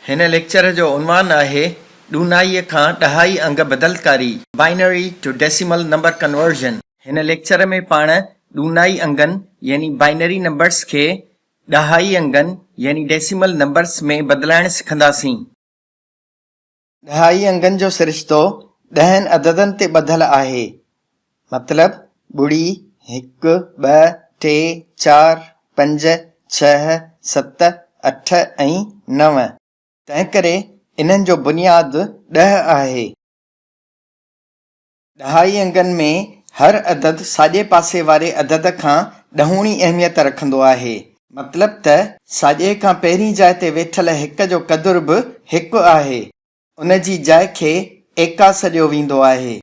هن ليڪچر جو عنوان آهي ڏونائيء کان ڏهائي انگ بدلڪاري، Binary to Decimal Number Conversion. هن ليڪچر ۾ پاڻ ڏونائي انگن يعني Binary Numbers کي ڏهائي انگن يعني Decimal Numbers ۾ بدلائڻ سکنداسين. ڏهائي انگن جو سرشتو ڏهن عددن تي ٻڌل آهي، مطلب ٻڙي، هڪ، ٻه، ٽي، چار، پنج، ڇهه، ست، اٺ ۽ نو. تنهنڪري انهن جو بنياد ڏهه آهي. ڏهائي انگن ۾ هر عدد ساڄي پاسي واري عدد کان ڏهوڻي اهميت رکندو آهي. مطلب ته ساڄي کان پهرين جاء تي ويٺل هڪ جو قدر به هڪ آهي. ان جي جاء کي ايڪا سڏيو ويندو آهي.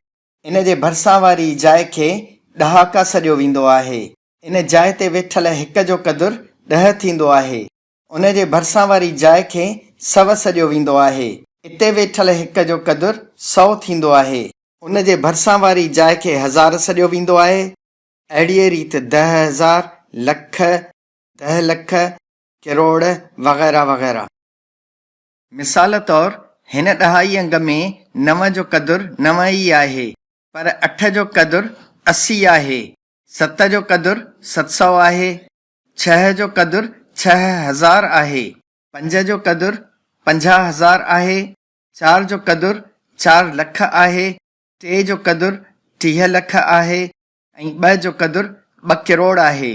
ان جي ڀرسان واري جاء کي ڏهاڪا سڏيو ويندو آهي. ان جاء تي ويٺل هڪ جو قدر ڏهه ٿيندو آهي. ان جي ڀرسان واري جاء کي سو سڏيو ويندو آهي. اتي ويٺل هڪ جو قدر سئو ٿيندو آهي. ان جي ڀرسان واري جاء کي هزار سڏيو ويندو آهي. اهڙيء ريت 10,000، لک، ڏهه لک، ڪروڙ وغيره وغيره. مثال طور هن ڏهائي انگ ۾ نو جو قدر نو ئي آهي، پر اٺ جو قدر 80 آهي، ست جو قدر 700 آهي، ڇهه جو قدر 6000 آهي، پنج جو قدر 50,000 آهي، چار جو قدر چار لک آهي، ٽي جو قدر 30 لک آهي ۽ ٻه جو قدر ٻه ڪروڙ آهي.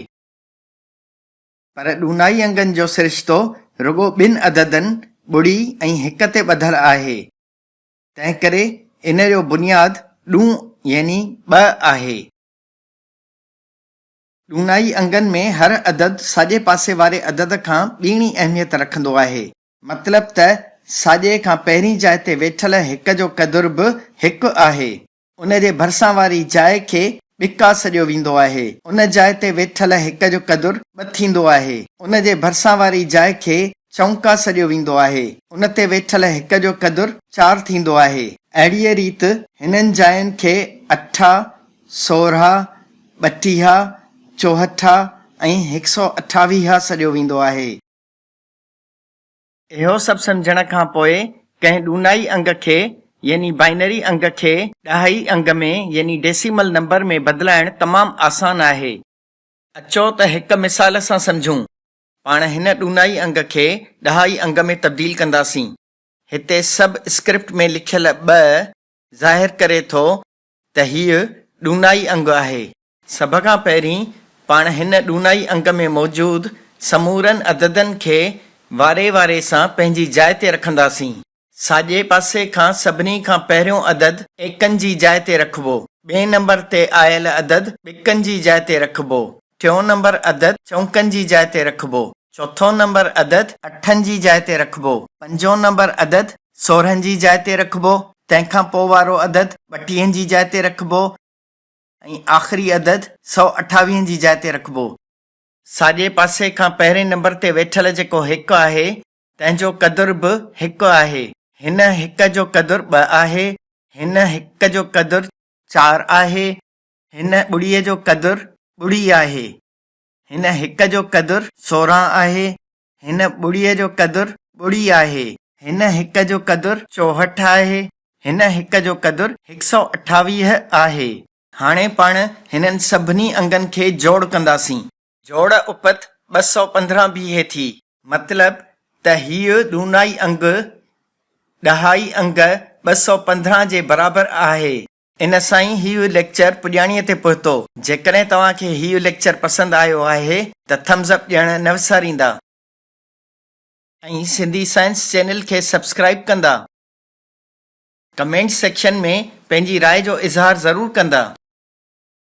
پر ڏونائي انگن جو سرشتو رڳو ٻن عددن ٻڙي ۽ هڪ تي ٻڌل آهي، تنهنڪري ان جو بنياد ڏون يعني ٻه آهي. ڏونائي انگن ۾ هر عدد ساڄي پاسي واري عدد کان ٻيڻي اهميت رکندو آهي. مطلب ته ساڄي کان پهرين جاء تي ويٺل هڪ جو قدر به هڪ آهي. ان جي ڀرسان واري جاء کي ٻڪا سڏيو ويندو آهي. ان جاء تي ويٺل هڪ جو قدر ٻه ٿيندو آهي. ان جي ڀرسان واري جاء کي چونڪا سڏيو ويندو آهي. ان تي ويٺل هڪ جو قدر چار ٿيندو آهي. اهڙيء ريت هنن جاين کي اٺا، سورها، ٻٽيها، چوهٺا ۽ هڪ سئو اٺاويها سڏيو ويندو آهي. اهو سڀ سمجهڻ کان پوء ڪنهن ڏونائي انگ کي يعني بائنري انگ کي ڏهائي انگ ۾ يعني ڊيسيمل نمبر ۾ بدلائڻ تمام آسان آهي. اچو ته هڪ مثال سان سمجهون. پاڻ هن ڏونائي انگ کي ڏهائي انگ ۾ تبديل ڪنداسين. هتي سب اسڪرپٽ ۾ لکيل ٻه ظاهر ڪري ٿو ته هيء ڏونائي انگ آهي. سڀ کان پهرين پاڻ هن ڏونائي انگ ۾ موجود سمورن عددن کي واري واري سان پنهنجي جاء تي رکنداسين. ساڄي پاسي کان سڀني کان پهريون عدد ايڪن جي جاء تي رکبو. ٻئين نمبر تي آيل عدد ٻڪن جي جاء تي رکبو. ٽيون نمبر عدد چونڪن جي جاء تي رکبو. چوٿون نمبر عدد اٺن جي جاء تي رکبو. پنجون نمبر عدد سورهن جي جاء تي رکبو. تنهن کان پوء وارو عدد ٻٽيهن جي جاء تي رکبو. ۽ آخري عدد سئو اٺاويهن جي جاء تي رکبو. ساڄي پاسي کان پهرين نمبر تي ويٺل جيڪو هڪ آهي، تنهن جو قدر به هڪ آهي. هن هڪ جو قدر ٻه آهي. هن هڪ جو قدر چار آهي. هن ٻڙيء جو قدر ٻڙي آهي. هن هڪ جو قدر 16 آهي. هن ٻڙيء جو قدر ٻڙي آهي. هن هڪ جو قدر 64 آهي. هن هڪ جو قدر هڪ سئو 28 آهي. هاڻي پاڻ هنن سڀني انگن کي جوڙ ڪنداسين. جوڙ اپت 215 بيهي ٿي. مطلب ته هيء ڏونائي انگ ڏهائي انگ 215 جي برابر آهي. ان سان ئي هيء ليڪچر پڄاڻيء تي پهتو. جيڪڏهن توهان کي هيء ليڪچر پسند آيو آهي ته ٿمز اپ ڏيڻ نه وساريندا. ۽ سنڌي سائنس چينل کي سبسڪرائيب ڪندا. ڪمينٽس سيڪشن ۾ پنهنجي راء جو اظهار ضرور ڪندا.